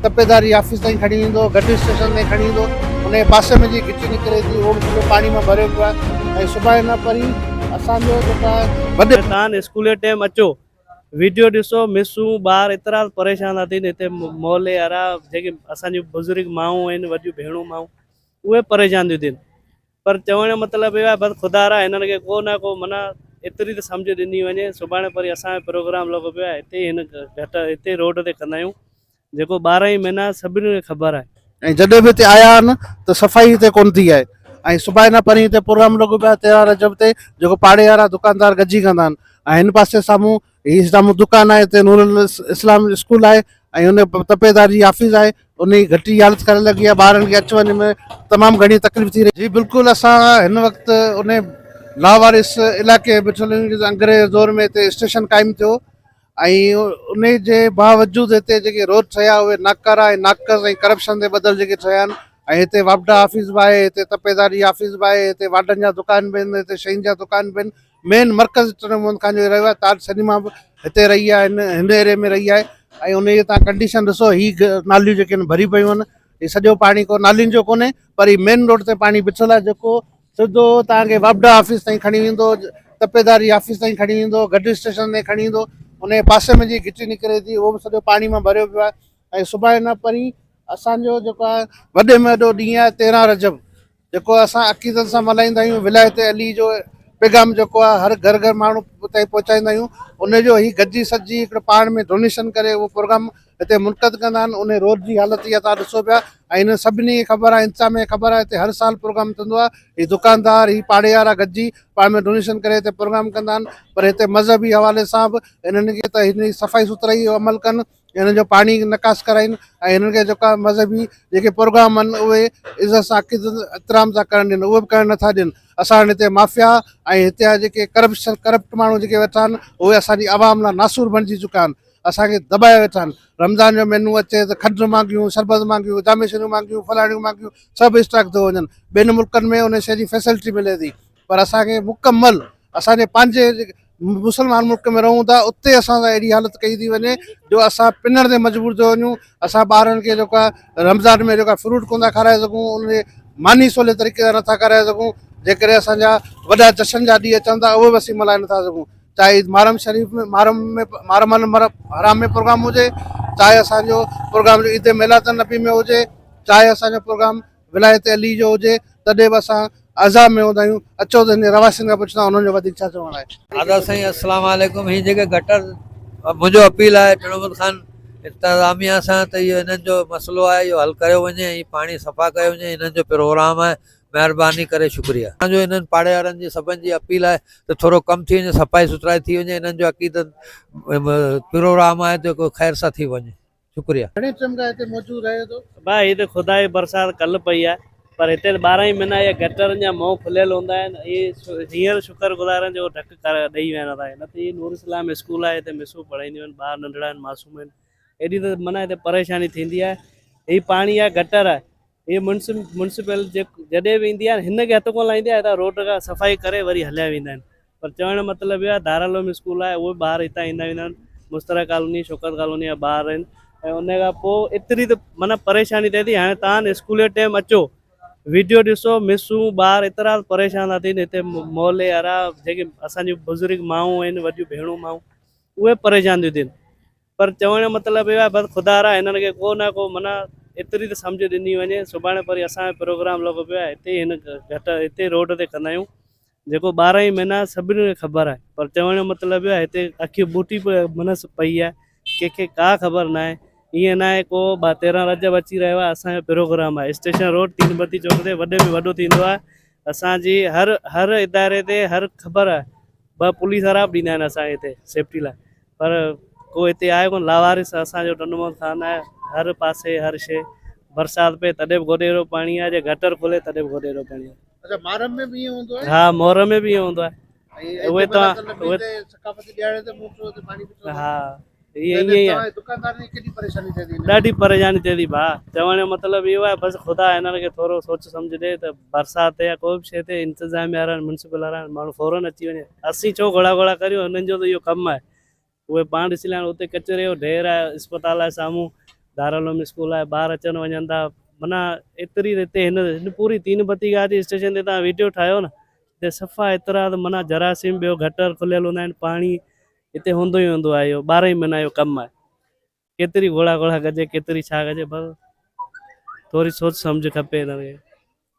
تپيدار جي آفيس تائين کڻي ويندو، گڊ اسٽيشن تائين کڻي ويندو، ان جي پاسي ۾ جيڪي گهٽي نڪري ٿي اهو به سڄو پاڻي مان ڀريو پيو آهي ۽ سڀاڻي نه پرين اسان جو جيڪو آهي وڏي. تان اسڪول جي ٽيم اچو ويڊيو ڏسو مسون ٻار ايترا پريشان ٿا ٿين هتي محلي وارا جيڪي اسان جون بزرگ مائون آهن وڏيون ڀيڻون مائون اهي پريشان ٿيون ٿين پر چوڻ جو مطلب اهو آهي بس خدا را هنن کي ڪو نه ڪو معنيٰ ايتري ته سمجهه ڏني وڃي سڀاڻي پرين اسان جو پروگرام لڳو پيو آهي هتي ئي هن گهٽ هتي روڊ تي ڪندا آهيون جيڪو 12 ئي مهينا سڀني کي خبر آهي. ۽ جڏهن به هتي آيا آهن ته صفائي هتي ڪونه ٿي آهي ۽ سڀاڻي نه پرين هتي پروگرام لڳو پيو آهي 13 رجب تي جيڪو پاڙي وارا دڪاندار گڏجي ڪندا آهن ۽ هن پاسي سامهون هي سامهون دڪان آهي هتي نور الاسلام اسڪول آهي ۽ ان تپيدار جي آفيس آهي ان جي گهٽي جي حالت خراب لڳي آهي ٻارن کي اچ وڃ ۾ تمام گهڻي تڪليف ٿي رهي. جي بلڪل اسان هن وقت ان لاوارث علائقي ۾ بيٺل آهيون جتي انگريز دور ۾ هتي اسٽيشن قائم ٿيو ۽ ان جي باوجود هتي جيڪي روڊ ٺهيا اهي ناڪارا ۽ ناقص ۽ ڪرپشن تي ٻڌل جيڪي ٺهيا آهن ۽ هتي واپڊا آفيس به آهي هتي تپيدار جي آفيس به آهي هتي واڍن جا دڪان به آهن هتي شين جا دڪان به آهن مين مرڪز ٽنڊو محمد خان جو رهيو آهي تاج سئنيما به هتي رهي آهي هن هن ايريي ۾ رهي آهي ۽ ان جي تان ڪنڊيشن ڏسو هي ناليون جيڪي آهن ڀري پيون آهن هي سڄو پاڻي ڪو نالين جو ڪونهي پر هي مين روڊ تي پاڻي بيٺل آهي جيڪو سڌو توهان کي واپڊا آفيس تائين کڻي ويندو تپيدار جي آفيس تائين کڻي ويندو گڊ اسٽيشن تائين کڻي ويندو ان جي پاسي ۾ جيڪي گهٽي نڪري ٿي اهو به سڄو پاڻي مان ڀريو پيو آهي ۽ سڀاڻي نه پرين اسان جو جيڪو آهي وڏي ۾ وڏو ڏينهن آهي 13 رجب جيڪو اسان عقيدت سان ملهائيندا آهيون ولايت علي جو پيغام جيڪو آهي هر گهر گهر ماڻهو تائين پهچائيندا آهيون ان جو هي گڏجي سڏجي هڪڙو پاڻ ۾ ڊونيشن ڪري اهو پروگرام هتي منعقد ڪندا آهن ان روڊ جي حالت اها تان ڏسو پيا ۽ هنن سڀني کي خبر آهي انتظاميه کي خبر آهي هتي هر سال پروگرام ٿيندو آهي هي دڪاندار هي پاڙي وارا گڏجي پاڻ ۾ ڊونيشن ڪري هتي پروگرام ڪندا آهن پر هتي مذهبي حوالي سان به هنن کي ته هن جي صفائي سٿرائي جو عمل ڪن هنن جو پاڻي نڪاس ڪرائين ۽ هنن کي جيڪا مذهبي جيڪي پروگرام آهن اهي عزت سان عقيدت احترام سان ڪرڻ ڏين اهي به ڪرڻ نٿا ڏين اسان وٽ هتي مافيا ۽ هتي جا جيڪي ڪرپشن ڪرپٽ ماڻهو جيڪي ويٺا آهن اهي اسان جي عوام لاء ناسور بڻجي چڪا آهن اسان کي دٻائي ويٺا آهن رمضان جو مهينو اچي ته کنڊ مانگيون شربت مانگيون جاميشريون مانگيون فلاڻيون مانگيون سڀ اسٽاڪ ٿيو وڃن ٻين ملڪن ۾ ان شيء جي فيسلٽي ملي ٿي پر اسان کي مڪمل اسان جي پنهنجي مسلمان ملڪ ۾ رهون ٿا اتي اسان سان اهڙي حالت ڪئي ٿي وڃي جو اسان پنڻ تي مجبور ٿيو وڃون اسان ٻارن کي جيڪو آهي رمضان ۾ جيڪو آهي فروٽ ڪونه ٿا کارائي سگهون ان جي ماني سولي طريقي سان نٿا کارائي سگهون جيڪڏهن اسان جا وڏا جشن جا ڏينهن اچن ٿا اهي به اسين ملهائي نٿا سگهون چاهي عيد محرم شريف ۾ محرم ۾ محرم حرام ۾ پروگرام هجي چاهي اسانجو پروگرام عيد ميلاد النبي ۾ هجي چاهي اسانجو پروگرام ولايت علي جو هجي تڏهن به اسان عذاب ۾ هوندا آهيون اچو ته هن رهواسين کان پڇون ٿا انهن جو وڌيڪ ڇا چوڻ آهي. ادا سائين السلام عليڪم هي جيڪي گٽر منهنجو اپيل آهي ٽنڊو محمد خان انتظاميا سان ته اهو هنن جو مسئلو آهي اهو حل ڪيو وڃي ۽ پاڻي صفا ڪيو وڃي هنن جو پروگرام آهي مهرباني ڪري شڪريه. اسان جو انهن پاڙي وارن جي سڀن جي اپيل آهي ته ٿورو ڪم ٿي وڃي صفائي سٿرائي ٿي وڃي انهن جو عقيدت پروگرام آهي جيڪو خير سان ٿي وڃي. شڪريه. گهڻي ٽيم کان هتي موجود رهي ٿو. ڀاء هي ته خدا جي برسات ڪل پئي آهي پر هتي ته 12 ئي مهينا اهي گٽرن جا منهن کليل هوندا آهن اهي هينئر شڪر گذار آهن جو ڍڪ ڏئي ويا آهن اسان کي نه ته هي نور اسلام اسڪول آهي هتي مسون پڙهائينديون آهن ٻار ننڍڙا آهن معصوم آهن ايڏي ته معنيٰ هتي پريشاني ٿيندي آهي هي پاڻي آهي گٽر آهي هي ميونسپل جڏهن به ايندي آهي هن کي هٿ ڪونه لائيندي آهي هتان روڊ کان صفائي ڪري وري هليا ويندا آهن پر چوڻ جو مطلب اهو آهي دارالعلوم اسڪول آهي اهي ٻار هتان ايندا ويندا آهن مشترڪ ڪالوني شوڪت ڪالوني جا ٻار آهن ۽ ان کان پوء ايتري ته معنيٰ پريشاني ٿئي ٿي هاڻي تان اسڪول جو ٽيم اچو ويڊيو ڏسو مسون ٻار ايترا پريشان ٿا ٿين هتي محلي وارا جيڪي اسان جون بزرگ مائون آهن وڏيون ڀيڻون مائون اهي پريشان ٿيون ٿين پر چوڻ جو مطلب اهو آهي بس خدا را هنن کي ڪو نه ڪو معنيٰ ايتري ته سمجهه ڏني وڃي سڀاڻي پرين اسان جو پروگرام لڳو پيو آهي هتي ئي هن گهٽ هتي روڊ تي ڪندا آهيون جيڪو 12 ئي مهينا سڀني کي خبر آهي پر چوڻ جو مطلب اهو آهي هتي اکيون ٻوٽي معنيٰ پئي آهي ڪنهن کي ڪا خبر ناهي ائين ناهي ڪو 13 رجب اچي رهيو آهي اسان جو پروگرام آهي اسٽيشن روڊ تين بتي چوڪ تي وڏي ۾ وڏو ٿيندو آهي اسان جي هر هر اداري تي هر خبر آهي ٻه پوليس وارا به ڏيندا آهن اسان کي هتي سيفٽي لاء پر ڪو هتي آهي ڪونه لاوارث اسان جو ٽنڊو محمد خان آهي هر پاسي هر شي برسات پئي تڏهن به گوڏيرو پاڻي آهي جي گٽر کلي تڏهن به گوڏيرو پاڻي آهي. اڇا محرم ۾ به ائين هوندو آهي؟ ها محرم ۾ به ائين هوندو آهي. اهي ته اهي ثقافتي ڏهاڙي تي موٽر تي پاڻي بيٺو ها ائين ئي آهي. دڪاندارن کي ڪيڏي پريشاني ٿئي ٿي؟ ڏاڍي پريشاني ٿئي ٿي ڀاء چوڻ جو مطلب اهو آهي بس خدا هنن کي ٿورو سوچ سمجهه ڏي ته برسات يا ڪو به شي ٿئي انتظاميا وارا ميونسپل وارا ماڻهو فورن اچي وڃي اسين ڇو گهوڙا گهوڙا ڪريون هنن جو ته اهو ڪم آهي اهي پاڻ ڏسي لاهن اتي ڪچري جو ڍير آهي اسپتال آهي سامهون دارالعلوم اسڪول آهي ٻار اچن وڃن ٿا معنيٰ ايتري هتي هن هن پوري تين بتي گاهه جي اسٽيشن تي توهان ويڊيو ٺاهيو نه هتي صفا ايترا ته معنيٰ جراثيم ٻيو گٽر کليل هوندا آهن پاڻي هتي هوندو ئي هوندو آهي اهو ٻارهن ئي مهينا اهو ڪم آهي ڪيتري گهوڙا گهوڙا ڪجي ڪيتري ڇا ڪجي بس ٿوري سوچ سمجهه کپي هنن کي.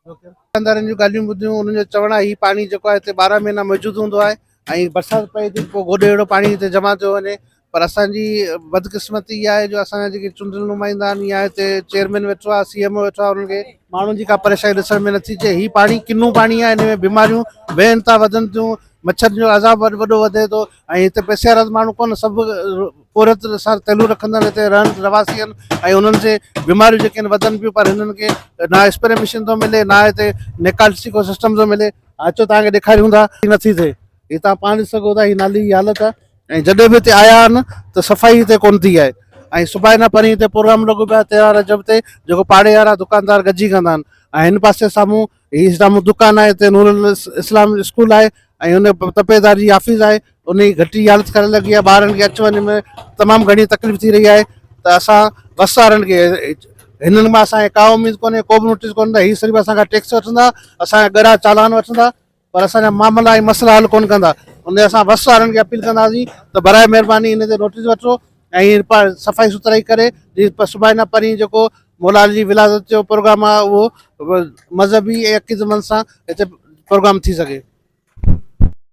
دڪاندارن جون ڳالهيون ٻڌيون انهن جو چوڻ آهي هي پاڻي جيڪو آهي هتي 12 مهينا موجود هوندو آهي ۽ برسات پئي ٿي پوء گوڏي اهڙو پاڻي هتي جمع ٿيو وڃي پر اسان جي بدقسمتي اها آهي جو اسان جا جيڪي چونڊيل نمائندا آهن يا هتي چيئرمين ويٺو آهي سي ايم او ويٺو آهي انهن کي ماڻهن جي ڪا پريشاني ڏسڻ ۾ نٿي اچي هي پاڻي ڪنو پاڻي آهي هن ۾ بيماريون ويهن ٿا وڌن ٿيون مڇرن جو عذاب وڏو وڌي ٿو ۽ هتي پئسي وارا ته ماڻهو ڪونه سڀ پورهيت سان تعلق رکندڙ هتي رهن رهواسي آهن ۽ انهن جي بيماريون جيڪي آهن وڌن پيون پر هنن کي نه اسپري مشين ٿو ملي نه هتي نيڪالسي ڪو سسٽم ٿو ملي اچو توهان کي ڏيکاريون ٿا نٿي ٿئي هي توهان پاڻ ڏسي سگهو ٿا هي نالي جي حالت آهي ۽ جڏهن به هتي آيا آهن ته صفائي هتي ڪونه ٿي آهي ۽ سڀاڻي نه پرين هتي پروگرام لڳو پيو آهي 13 رجب تي جيڪو پاڙي وارا دڪاندار گڏجي ڪندا آهن ۽ هن پاسي سامهون هي سامهون دڪان آهي هتي نور الاسلام اسڪول آهي ۽ ان تپيدار جي آفيس آهي ان جي گهٽي جي حالت خراب لڳي آهي ٻارن کي اچ وڃ ۾ تمام گهڻي تڪليف ٿي رهي آهي ته اسان وس وارن کي هنن مان اسان کي ڪا اميد ڪونهي ڪو به نوٽيس ڪونهي ته هي صرف اسان کان ٽيڪس وٺندا اسان جا ڳرا چالان وٺندا پر اسان جا معاملا ۽ مسئلا حل ڪونه ڪندا ان اسان وس وارن کي اپيل ڪنداسين ته برائي مهرباني ان تي نوٽيس وٺو ۽ صفائي سٿرائي ڪري جي سڀاڻي نه پرين جيڪو مولا علي جي ولادت جو پروگرام آهي اهو مذهبي ۽ عقيدتمند سان هتي پروگرام ٿي سگهي.